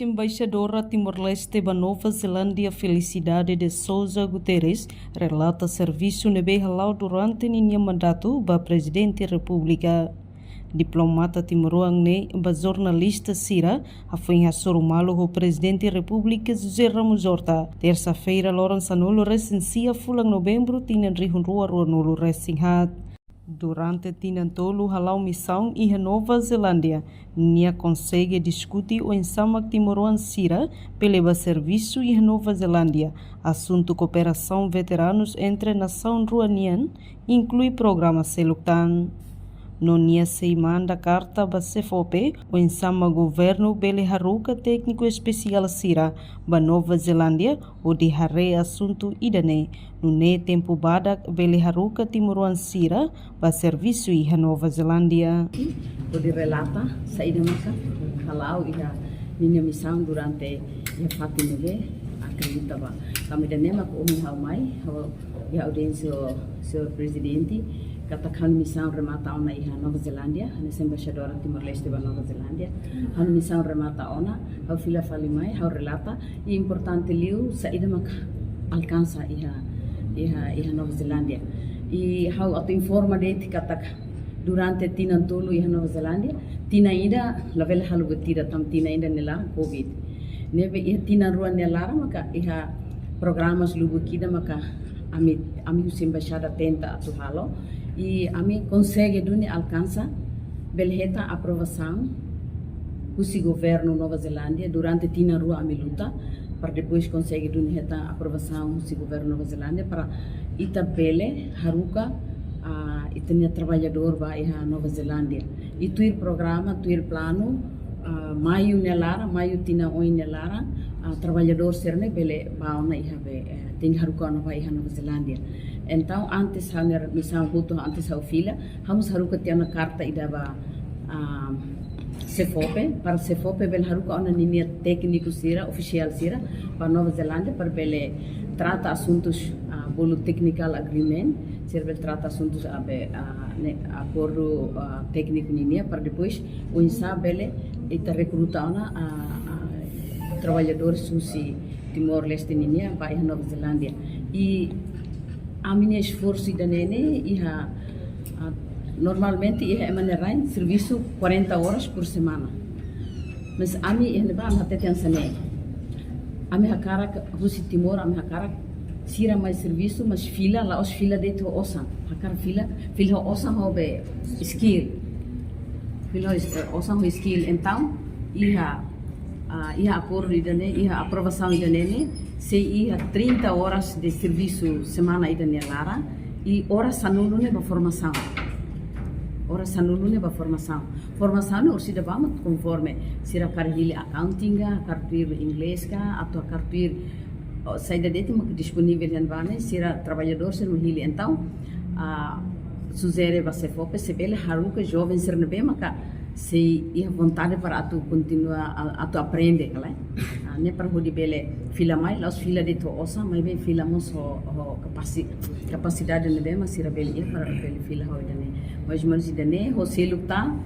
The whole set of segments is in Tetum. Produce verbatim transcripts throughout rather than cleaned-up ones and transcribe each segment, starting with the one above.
Embaixadora Timor-Leste ba Nova Zelándia, Felicidade de Sousa Guterres, relata servisu ne'ebé hala'o durante ninia mandatu ba Prezidente Repúblika. Diplomata timoroan ne'e ba jornalista sira hafoin hasoru malu ho Prezidente Repúblika José Ramos Horta, tersa-feira, loron sanulu-resin-sia fulan Novembru, tinan rihun rua ruanulu-resin-haat. Durante tinan tolu hala'o misaun iha Nova Zelándia, nia konsege diskute oinsá mak timoroan sira bele bá servisu iha Nova Zelándia, asuntu kooperasaun veteranus entre nasaun rua nian, inklui programa seluk tan. No nia sei manda karta ba SEFOPE, oinsá mak governu bele haruka tékniku espesiál sira ba Nova Zelándia, hodi haree asuntu ida-ne'e, nune'e tempu badak bele haruka timoroan sira bá servisu iha Nova Zelándia. Hodi relata saida maka hala'o iha ninia misaun durante iha fatin ne'ebé, akredita ba. Tanba ida-ne'e mak ohin ha'u mai, ha'u iha audiénsia ho señór Prezidente, katak ha'u-nia misaun remata ona iha Nova Zelándia, hanesan embaixadora Timor-Leste ba Nova Zelándia. Ha'u-nia misaun remata ona, ha'u fila fali mai, ha'u relata, i importante liu saida maka alkansa iha, iha, iha Nova Zelándia. I ha'u atu informa de'it katak durante tinan tolu iha Nova Zelándia, tinan ida labele halo buat ida tanba tinan ida nia laran covid. Ne'ebé iha tinan rua nia laran maka iha programas lubuk ida maka ami, ami husi embaixada tenta atu halo. I ami konsege duni alkansa bele hetan aprovasaun husi governu Nova Zelándia durante tinan rua ami luta, para depois konsege duni hetan aprovasaun husi governu Nova Zelándia para ita bele haruka, ah, ita-nia traballadór ba iha Nova Zelándia. I tuir programa, tuir planu, ah, maiu nia laran, maiu tinan oin nia laran, ah, traballadór sira-ne'e bele bá ona iha be, eh, tenke haruka ona bá iha Nova Zelándia. Entaun, antes ha'u-nia misaun hotu, antes ha'u fila, ha'u mós haruka tiha ona karta ida ba, ah, SEFOPE, para SEFOPE bele haruka ona ninia tékniku sira, ofisiál sira, ba Nova Zelándia, para bele trata asuntus, ah, bolu technical agreement, sira bele trata asuntus, ah, be, ah, ne'e, akordu, ah, tékniku ninian, para depois oinsá bele ita rekruta ona, ah, ah, traballadores husi Timor-Leste ninian ba iha Nova Zelándia. I ami-nia esforsu ida-ne'e ne'e iha, ah, normalmente iha ema nia rain servisu quarenta horas por semana. Mas ami iha ne'ebá ami hatete hanesan ne'e. Ami hakarak husi Timor, ami hakarak sira mai servisu, mas fila, la'ós fila de'it ho osan. Hakarak fila, fila ho osan ho be skill. Fila ho is-, eh, osan ho skill. Entaun, iha, ah, iha akordu ida-ne'e, iha aprovasaun ida-ne'e ne'e, sei iha trinta horas de servisu semana ida nia laran, i oras sanulu ne'e ba formasaun. Oras sanulu ne'e ba formasaun. Formasaun ne'e orsida ba mak konforme sira hakarak hili accounting ka, hakarak tuir inglés ka, atu hakarak tuir, oh, saida de'it mak disponivel iha ne'ebá ne'e, sira traballadór sira mak hili. Entaun, ah, sujere ba SEFOPE, se bele haruka joven sira ne'ebé maka sei iha vontade para atu kontinua, ah, atu aprende, kala. Ah, ne'e para hodi bele fila mai, la'ós fila de'it ho osan, maibé fila mós ho, ho kapasi-, kapasidade ne'ebé mak sira bele iha para bele fila ho ida-ne'e. Mais ou menus ida-ne'e, ho seluk tan,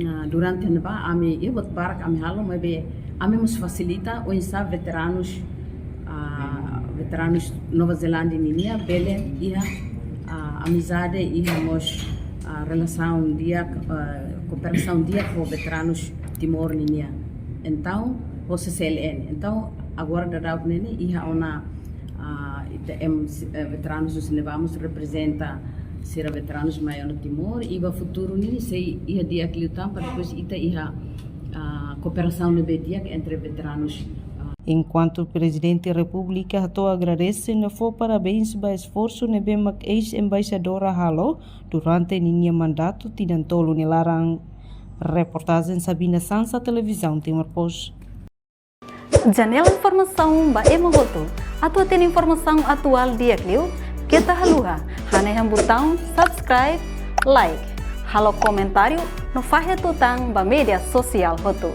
ah, durante ne'ebá, ami, iha buat barak ami halo, maibé ami mós fasilita oinsá veteranus, ah, veteranus Nova Zelándia ninian bele iha, ah, amizade, iha mós, ah, relasaun di'ak, ah, kooperasaun di'ak ho veteranus Timor ninian. Entaun, ho C C L N. Entaun, agora daudaun ne'e ne'e iha ona, ah, ita em, eh, veteranus husi ne'ebá mós reprezenta sira veteranus mai ona Timor, i ba futuru ne'e sei iha di'ak liután para depois ita iha, ah, kooperasaun ne'ebé di'ak entre veteranus, ah. Enkuantu Prezidente Repúblika hato'o agradese no fó parabéns ba esforsu ne'ebé mak eis-embaixadora halo durante ninia mandatu tinan tolu nia laran. Reportajen Sabina Sansa, Televizaun Timor Post. Janela informasaun ba ema hotu. Atu hatene informasaun atuál di'ak liu, keta haluha hanehan butaun subscribe, like, halo komentáriu no fahe tutan ba média sosiál hotu.